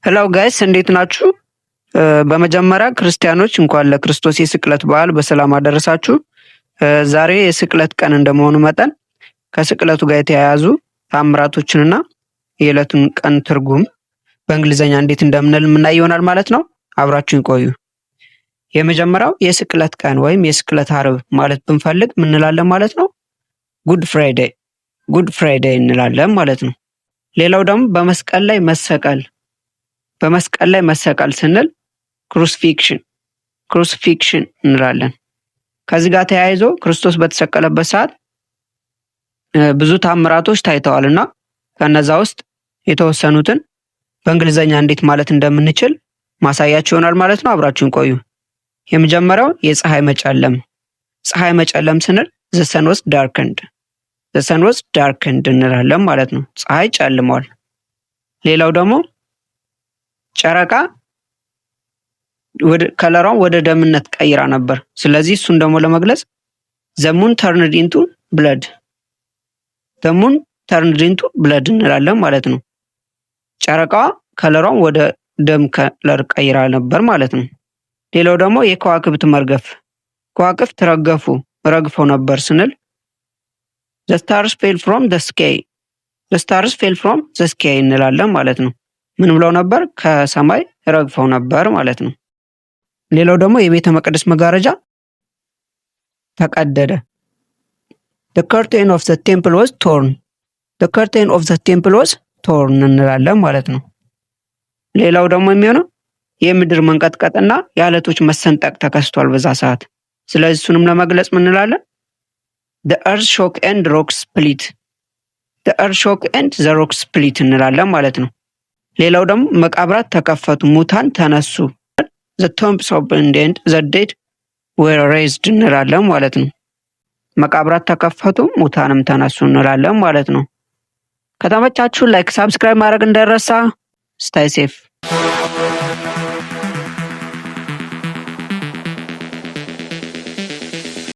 Hello guys፣ እንዴት ናችሁ? በመጀመሪያ ክርስቲያኖች እንኳን ለክርስቶስ የስቅለት በዓል በሰላም አደረሳችሁ። ዛሬ የስቅለት ቀን እንደመሆኑ መጠን ከስቅለቱ ጋር የተያያዙ ታምራቶችንና የዕለቱን ቀን ትርጉም በእንግሊዝኛ እንዴት እንደምንል የምናይ ይሆናል ማለት ነው። አብራችሁን ቆዩ። የመጀመሪያው የስቅለት ቀን ወይም የስቅለት ዓርብ ማለት ብንፈልግ ምን እንላለን ማለት ነው? Good Friday፣ Good Friday እንላለን ማለት ነው። ሌላው ደግሞ በመስቀል ላይ መሰቀል፣ በመስቀል ላይ መሰቀል ስንል crucifixion፣ crucifixion እንላለን። ከዚህ ጋር ተያይዞ ክርስቶስ በተሰቀለበት ሰዓት ብዙ ታምራቶች ታይተዋል እና ከነዛ ውስጥ የተወሰኑትን በእንግሊዘኛ እንዴት ማለት እንደምንችል ማሳያችሁ ይሆናል ማለት ነው። አብራችሁን ቆዩ። የመጀመሪያው የፀሐይ መጨለም። ፀሐይ መጨለም ስንል the sun was darkened፣ the sun was darkened እንላለን ማለት ነው። ፀሐይ ጨልሟል። ሌላው ደግሞ ጨረቃ ወደ ከለሯን ወደ ደምነት ቀይራ ነበር። ስለዚህ እሱን ደግሞ ለመግለጽ the moon turned into blood፣ the moon turned into blood እንላለን ማለት ነው። ጨረቃዋ ከለሯን ወደ ደም color ቀይራ ነበር ማለት ነው። ሌላው ደግሞ የከዋክብት መርገፍ፣ ከዋክብት ረገፉ፣ ረግፈው ነበር ስንል the stars fell from the sky፣ the stars fell from the sky እንላለን ማለት ነው። ምን ብለው ነበር? ከሰማይ ረግፈው ነበር ማለት ነው። ሌላው ደግሞ የቤተ መቅደስ መጋረጃ ተቀደደ። The curtain of the temple was torn፣ the curtain of the temple was torn እንላለን ማለት ነው። ሌላው ደግሞ የሚሆነው የምድር መንቀጥቀጥና የአለቶች መሰንጠቅ ተከስቷል በዛ ሰዓት። ስለዚህ እሱንም ለመግለጽ ምን እንላለን? The earth shook and rock split፣ the earth shook and the rock split እንላለን ማለት ነው። ሌላው ደግሞ መቃብራት ተከፈቱ፣ ሙታን ተነሱ። The tombs opened and the dead were raised እንላለን ማለት ነው። መቃብራት ተከፈቱ፣ ሙታንም ተነሱ እንላለን ማለት ነው። ከተመቻችሁ like፣ subscribe ማድረግ እንዳይረሳ። Stay safe.